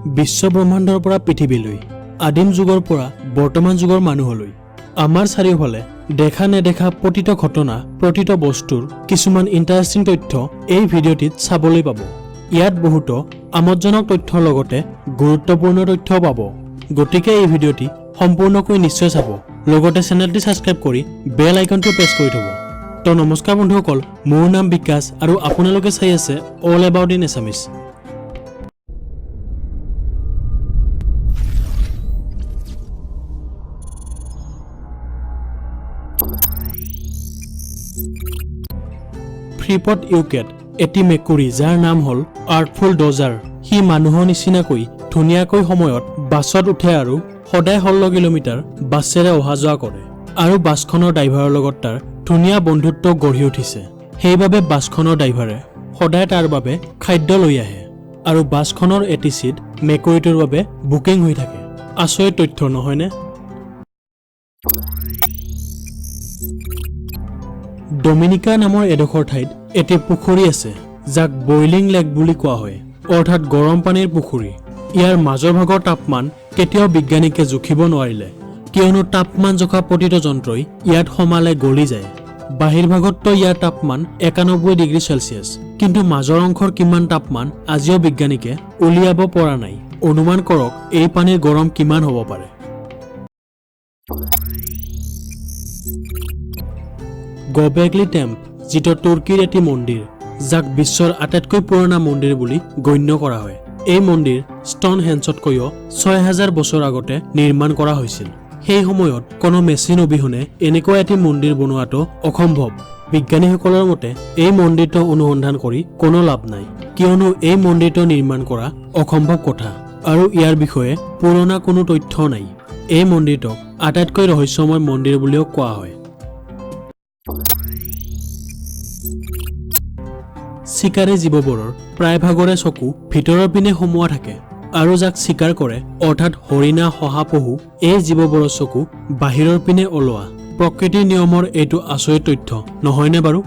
বিশ্ব ব্ৰহ্মাণ্ডৰ পৰা পৃথিৱীলৈ, আদিম যুগৰ পৰা বৰ্তমান যুগৰ মানুহলৈ, আমাৰ চাৰিওফালে দেখা নেদেখা প্ৰতিটো ঘটনা, প্ৰতিটো বস্তুৰ কিছুমান ইণ্টাৰেষ্টিং তথ্য এই ভিডিঅ'টিত চাবলৈ পাব। ইয়াত বহুতো আমোদজনক তথ্যৰ লগতে গুৰুত্বপূৰ্ণ তথ্যও পাব। গতিকে এই ভিডিঅ'টি সম্পূৰ্ণকৈ নিশ্চয় চাব, লগতে চেনেলটি ছাবস্ক্ৰাইব কৰি বেল আইকনটো প্ৰেছ কৰি থ'ব। তো নমস্কাৰ বন্ধুসকল, মোৰ নাম বিকাশ আৰু আপোনালোকে চাই আছে অল এবাউট ইন এছামিছ। ফ্ৰীপট ইউকেত এটি মেকুৰী, যাৰ নাম হ'ল আৰ্টফুল ডজাৰ, সি মানুহৰ নিচিনাকৈ ধুনীয়াকৈ সময়ত বাছত উঠে আৰু সদায় 16 কিলোমিটাৰ বাছেৰে অহা যোৱা কৰে আৰু বাছখনৰ ড্ৰাইভাৰৰ লগত তাৰ ধুনীয়া বন্ধুত্ব গঢ়ি উঠিছে। সেইবাবে বাছখনৰ ড্ৰাইভাৰে সদায় তাৰ বাবে খাদ্য লৈ আহে আৰু বাছখনৰ এটি চিট মেকুৰীটোৰ বাবে বুকিং হৈ থাকে। আচৰিত তথ্য নহয়নে? ডমিনিকা নামৰ এডোখৰ ঠাইত এটি পুখুৰী আছে, যাক বইলিং লেক বুলি কোৱা হয়, অৰ্থাৎ গৰম পানীৰ পুখুৰী। ইয়াৰ মাজৰ ভাগৰ তাপমান কেতিয়াও বিজ্ঞানীকে জুখিব নোৱাৰিলে, কিয়নো তাপমান জোখা প্ৰতিটো যন্ত্ৰই ইয়াত সোমালে গলি যায়। বাহিৰ ভাগততো ইয়াৰ তাপমান 91 ডিগ্ৰী চেলছিয়াছ, কিন্তু মাজৰ অংশৰ কিমান তাপমান আজিও বিজ্ঞানীকে উলিয়াব পৰা নাই। অনুমান কৰক, এই পানীৰ গৰম কিমান হ'ব পাৰে। গবেগলি টেম্প, যিটো তুৰ্কীৰ এটি মন্দিৰ, যাক বিশ্বৰ আটাইতকৈ পুৰণা মন্দিৰ বুলি গণ্য কৰা হয়। এই মন্দিৰ ষ্টন হেঞ্চতকৈও 6000 বছৰ আগতে নিৰ্মাণ কৰা হৈছিল। সেই সময়ত কোনো মেচিন অবিহনে এনেকুৱা এটি মন্দিৰ বনোৱাটো অসম্ভৱ। বিজ্ঞানীসকলৰ মতে এই মন্দিৰটো অনুসন্ধান কৰি কোনো লাভ নাই, কিয়নো এই মন্দিৰটো নিৰ্মাণ কৰা অসম্ভৱ কথা আৰু ইয়াৰ বিষয়ে পুৰণা কোনো তথ্য নাই। এই মন্দিৰটোক আটাইতকৈ ৰহস্যময় মন্দিৰ বুলিও কোৱা হয়। চিকাৰী জীৱবোৰৰ প্ৰায়ভাগৰে চকু ভিতৰৰ পিনে সোমোৱা থাকে আৰু যাক চিকাৰ কৰে, অৰ্থাৎ হৰিণা, শহাপহু, এই জীৱবোৰৰ চকু বাহিৰৰ পিনে ওলোৱা। প্ৰকৃতিৰ নিয়মৰ এইটো আচৰিত তথ্য নহয়নে বাৰু?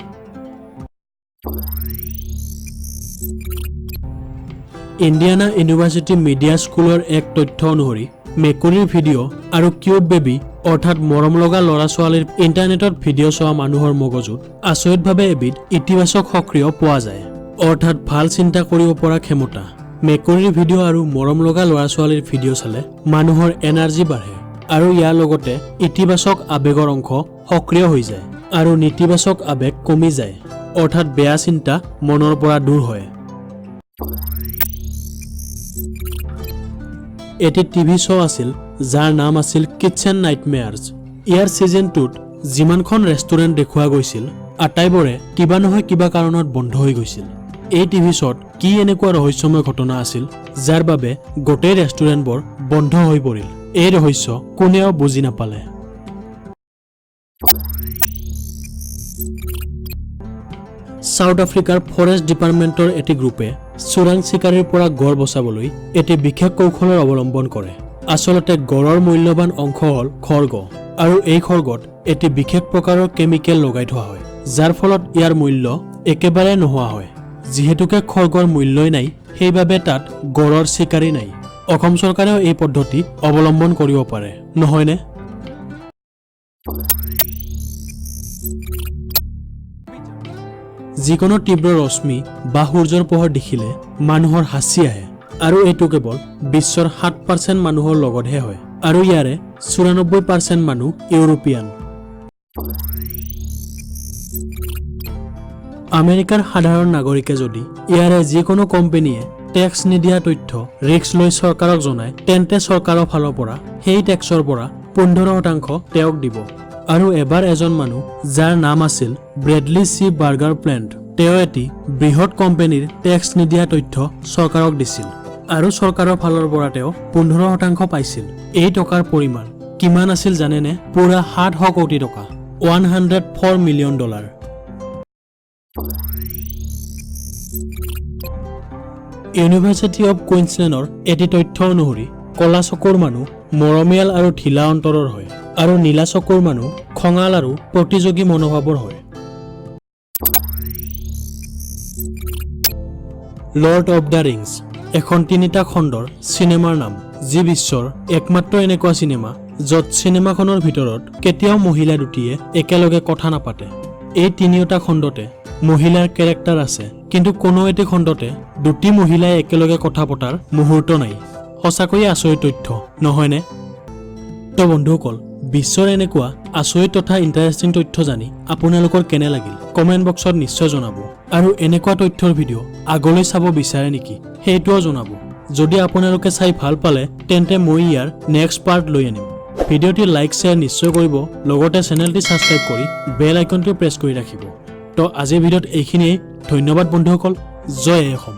ইণ্ডিয়ানা ইউনিভাৰ্চিটি মিডিয়া স্কুলৰ এক তথ্য অনুসৰি মেকুৰীৰ ভিডিঅ' আৰু কিউট বেবী, অৰ্থাৎ মৰম লগা ল'ৰা ছোৱালীৰ ইণ্টাৰনেটত ভিডিঅ' চোৱা মানুহৰ মগজুত আচৰিতভাৱে এবিধ ইতিবাচক সক্ৰিয় পোৱা যায়, অৰ্থাৎ ভাল চিন্তা কৰিব পৰা ক্ষমতা। মেকুৰীৰ ভিডিঅ' আৰু মৰম লগা ল'ৰা ছোৱালীৰ ভিডিঅ' চালে মানুহৰ এনাৰ্জি বাঢ়ে আৰু ইয়াৰ লগতে ইতিবাচক আৱেগৰ অংশ সক্ৰিয় হৈ যায় আৰু নেতিবাচক আৱেগ কমি যায়, অৰ্থাৎ বেয়া চিন্তা মনৰ পৰা দূৰ হয়। এটি টিভি শ্ব' আছিল, যাৰ নাম আছিল কিটচেন নাইটমেয়াৰ্ছ। ইয়াৰ ছিজন 2ত যিমানখন ৰেষ্টুৰেণ্ট দেখুওৱা গৈছিল, আটাইবোৰে কিবা নহয় কিবা কাৰণত বন্ধ হৈ গৈছিল। এই টিভি শ্ব'ত কি এনেকুৱা ৰহস্যময় ঘটনা আছিল, যাৰ বাবে গোটেই ৰেষ্টুৰেণ্টবোৰ বন্ধ হৈ পৰিল? এই ৰহস্য কোনেও বুজি নাপালে। চাউথ আফ্ৰিকাৰ ফৰেষ্ট ডিপাৰ্টমেণ্টৰ এটি গ্ৰুপে চোৰাং চিকাৰীৰ পৰা গড় বচাবলৈ এটি বিশেষ কৌশলৰ অৱলম্বন কৰে। আচলতে গড়ৰ মূল্যৱান অংশ হ'ল খৰ্গ আৰু এই খৰ্গত এটি বিশেষ প্ৰকাৰৰ কেমিকেল লগাই থোৱা হয়, যাৰ ফলত ইয়াৰ মূল্য একেবাৰে নোহোৱা হয়। যিহেতুকে খৰ্গৰ মূল্যই নাই, সেইবাবে তাত গড়ৰ চিকাৰী নাই। অসম চৰকাৰেও এই পদ্ধতি অৱলম্বন কৰিব পাৰে, নহয়নে? যিকোনো তীব্ৰ ৰশ্মি বা সূৰ্যৰ পোহৰ দেখিলে মানুহৰ হাঁচি আহে আৰু এইটো কেৱল বিশ্বৰ 7% মানুহৰ লগতহে হয় আৰু ইয়াৰে 94% মানুহ ইউৰোপীয়ান। আমেৰিকাৰ সাধাৰণ নাগৰিকে যদি ইয়াৰে যিকোনো কোম্পানীয়ে টেক্স নিদিয়া তথ্য ৰিস্ক লৈ চৰকাৰক জনায়, তেন্তে চৰকাৰৰ ফালৰ পৰা সেই টেক্সৰ পৰা 15% তেওঁক দিব। আৰু এবাৰ এজন মানুহ, যাৰ নাম আছিল ব্ৰেডলি চি বাৰ্গাৰ প্লেণ্ট, তেওঁ এটি বৃহৎ কোম্পানীৰ টেক্স নিদিয়া তথ্য চৰকাৰক দিছিল আৰু চৰকাৰৰ ফালৰ পৰা তেওঁ 15% পাইছিল। এই টকাৰ পৰিমাণ কিমান আছিল জানেনে? পুৰা 700 কোটি টকা, $104 million। University of কুইন্সলেণ্ডৰ এটি তথ্য অনুসৰি ক'লা চকুৰ মানুহ মৰমীয়াল আৰু ঢিলা অন্তৰৰ হয় আৰু নীলা চকুৰ মানুহ খঙাল আৰু প্ৰতিযোগী মনোভাৱৰ হয়। লৰ্ড অৱ the rings এখন তিনিটা খণ্ডৰ চিনেমাৰ নাম, যি বিশ্বৰ একমাত্ৰ এনেকুৱা চিনেমা য'ত চিনেমাখনৰ ভিতৰত কেতিয়াও মহিলা দুটিয়ে একেলগে কথা নাপাতে। এই তিনিওটা খণ্ডতে মহিলাৰ কেৰেক্টাৰ আছে, কিন্তু কোনো এটি খণ্ডতে দুটি মহিলাই একেলগে কথা পতাৰ মুহূৰ্ত নাই। সঁচাকৈয়ে আচৰিত তথ্য নহয়নে? তো বন্ধুসকল, বিশ্বৰ এনেকুৱা আচৰিত তথা ইণ্টাৰেষ্টিং তথ্য জানি আপোনালোকৰ কেনে লাগিল, কমেণ্ট বক্সত নিশ্চয় জনাব। আৰু এনেকুৱা তথ্যৰ ভিডিঅ' আগলৈ চাব বিচাৰে নেকি, সেইটোও জনাব। যদি আপোনালোকে চাই ভাল পালে, তেন্তে মই ইয়াৰ নেক্সট পাৰ্ট লৈ আনিম। ভিডিঅ'টি লাইক, শ্বেয়াৰ নিশ্চয় কৰিব, লগতে চেনেলটি ছাবস্ক্ৰাইব কৰি বেল আইকনটো প্ৰেছ কৰি ৰাখিব। তো আজিৰ ভিডিঅ'ত এইখিনিয়েই। ধন্যবাদ বন্ধুসকল। জয় আই অসম।